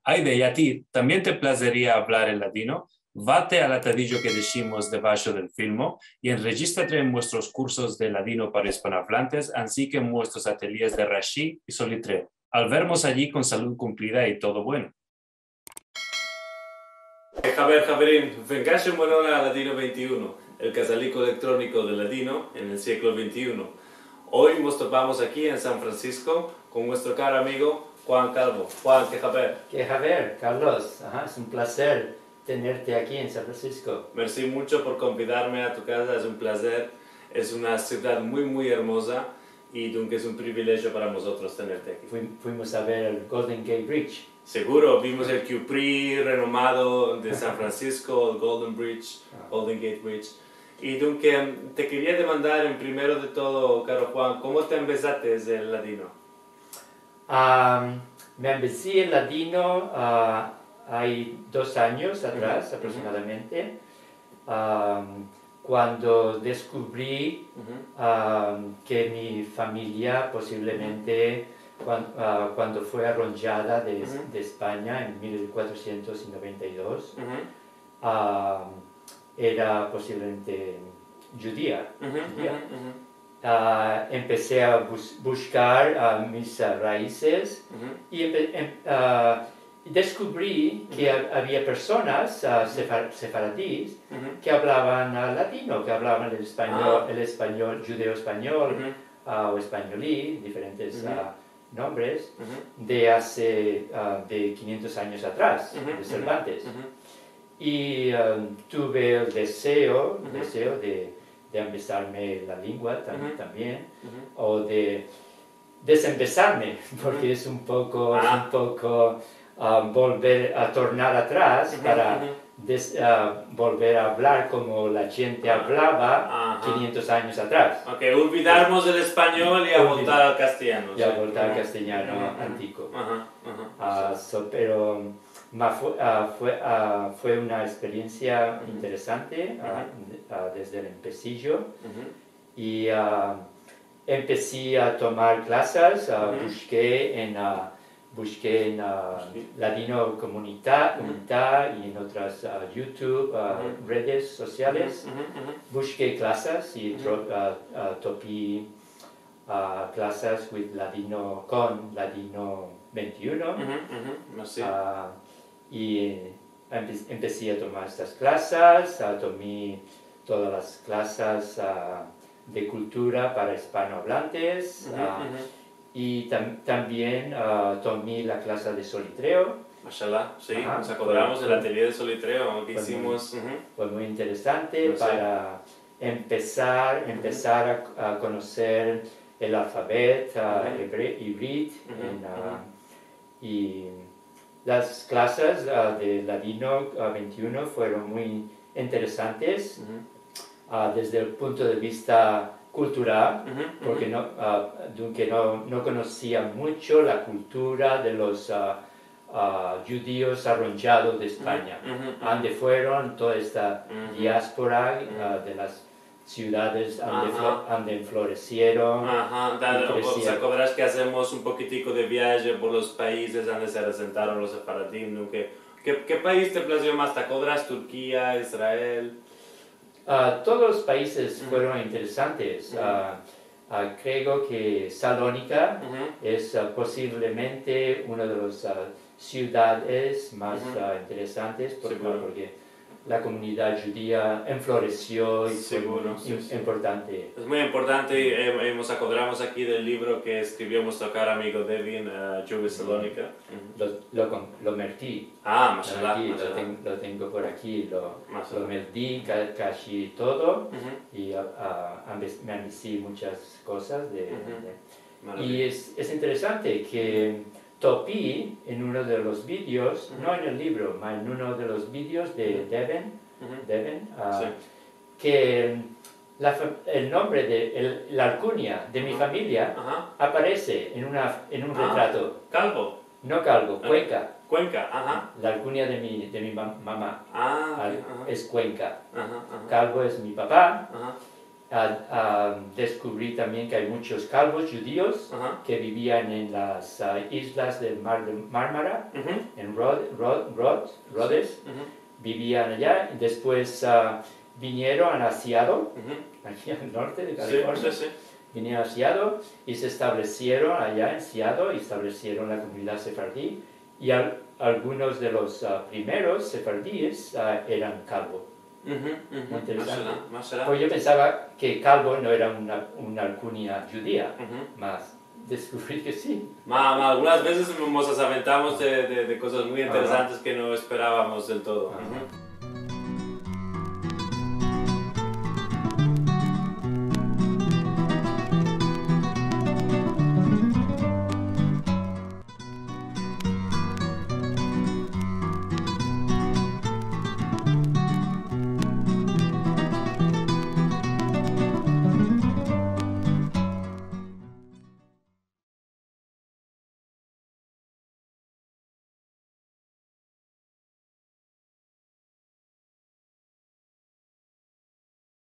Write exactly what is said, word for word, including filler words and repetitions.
Ayde, i a ti tambien te plazeria avlar el ladino? Vate al atadijo ke deshimos debasho del filmo i enrejistrate en muestros kursos de ladino para ispanoavlantes, ansi ke en muestros atelyes de Rashi i Solitreo. Al vermos ayi kon salud kumplida i todo bueno. Haber, haverim, vengash en buena ora a Ladino vente i uno, el kazaliko elektroniko de ladino en el siglo vente i uno. Oy mos topamos aki en San Fransisko kon muestro karo amigo Juan Calvo. Juan, ke haber? Ke haber, Carlos. Aha, es un plazer tenerte aki en San Fransisko. Mersi muncho por konvidarme a tu kaza, es un plazer. Es una sivdad muy, muy ermoza i dunke es un privilejio para mozotros tenerte aki. Fui-, fuimos a ver el Golden Gate Bridge. Seguro, vimos el kupri renomado de San Fransisko, el Golden Bridge, Golden Gate Bridge. I dunke te keria demandar en primero de todo, karo Juan, komo te ambezates el ladino? Am, me ambezi el ladino, a, ay dos anyos atras aproksimadamente, am, kuando deskuvri, am, ke mi famiya posivlemente, kuan-, a, kuando fue arondjada de, de Espanya en mil kuatrosientos noventa i dos, am, era posivlemente djudia, djudia. A, empesi a bus-, bushkar, a, mis, a, raizes i empe-, em-, a, deskuvri ke a-, avia personas, a, sefar-, sefaradis ke avlavan, a, ladino, ke avlavan el espanyol, el espanyol, djudeo-espanyol, a, o espanyoli, diferentes, a, nombres, de aze, a, de kinyentos anyos atras, de Cervantes. I, a, tuve el dezeo, dezeo de, de ambezarme la lengua tam-, tambien, o de desambezarme, porke es un poko, es un poko, a, bolver a tornar atras para des-, a, bolver a avlar komo la djente avlava kinyentos anyos atras. Ok, olvidarmos del espanyol i a voltar al kastelyano. I a voltar al kastelyano antiguo. A, so, pero ma fue, a, fue, a, fue una eksperiensia interesante, a, a, desde el empesijo. I, a, empesi a tomar klasas, a, bushke en, a, bushke en, a, Ladino Komunita-, Komunita i en otras, a, YouTube, a, redes sosiales. Bushke klasas i tro-, a, a, topi, a, klasas with Ladino, kon Ladino vente i uno. A, i empe-, empesi a tomar estas klasas, a, tomi todas las klasas, a, de kultura para ispanoavlantes, a, i tam-, tambien, a, tomi la klasa de solitreo. Mashallah, si, mos akodramos del atelye de solitreo ke izimos. Fue muy interesante para empesar, empesar a, a konoser el alfabet, a, ebre-, ivrit, en, a, i las klasas, a, de Ladino, a, vente i uno fueron muy interesantes, a, desde el punto de vista kultural, porke no, a, dunke no, no konosia muncho la kultura de los, a, a, djudios arondjados de Espanya, ande fueron toda esta diaspora, a, de las sivdades ande flo-, ande floresieron i kresieron. Te akodras ke azemos un pokitiko de viaje por los paizes ande se asentaron los sefaradim, no? Ke, ke, ke paiz te plazio mas? Te akodras? Turkia, Israel? A, todos los paizes fueron interesantes. A, a, kreo ke Salonika es, a, posivlemente uno de los, a, sivdades mas, a, interesantes, por-, porke la komunidad djudia enfloresio i fue muy im-, importante. Es muy importante. E, e, mos akodramos aki del livro ke eskrivio muestro karo amigo Devin, a, Jewish Salonika. Lo, lo kom-, lo merti. A, mashallah, lo ten-, lo tengo por aki. Lo, lo merti ka-, kashi todo i, a, a, ambe-, me ambezi munchas kozas de, de, i es, es interesante ke topi en uno de los videos, no en el livro, ma en uno de los videos de Devin, Devin, a, ke la fa-, el nombre de, el, la alkunya de mi famiya aparese en una, en un retrato. Calvo. No Calvo, Cuenca. Cuenca, aha. La alkunya de mi, de mi mam-, mama. A, ok, aha. Es Cuenca. Aha, aha. Calvo es mi papa. Aha. Ah, ah, deskuvri tambien ke ay munchos kalvos djudios ke bivian en las, ah, izlas del mar de Marmara, en Rod-, Rod-, Rod-, Rodes. Bivian aya. I despues, ah, vinieron a Seattle, aki al norte de Kalifornia. Vinieron a Seattle i se establesieron aya en Seattle i establesieron la komunidad sefardi. I al-, algunos de los, ah, primeros sefardies, ah, eran kalvo. Muy interesante. Pues yo pensava ke kalvo no era una, una alkunya djudia, mas deskuvri ke si. Ma, ma, algunas vezes mos aventamos de, de, de kozas muy interesantes ke no esperavamos del todo.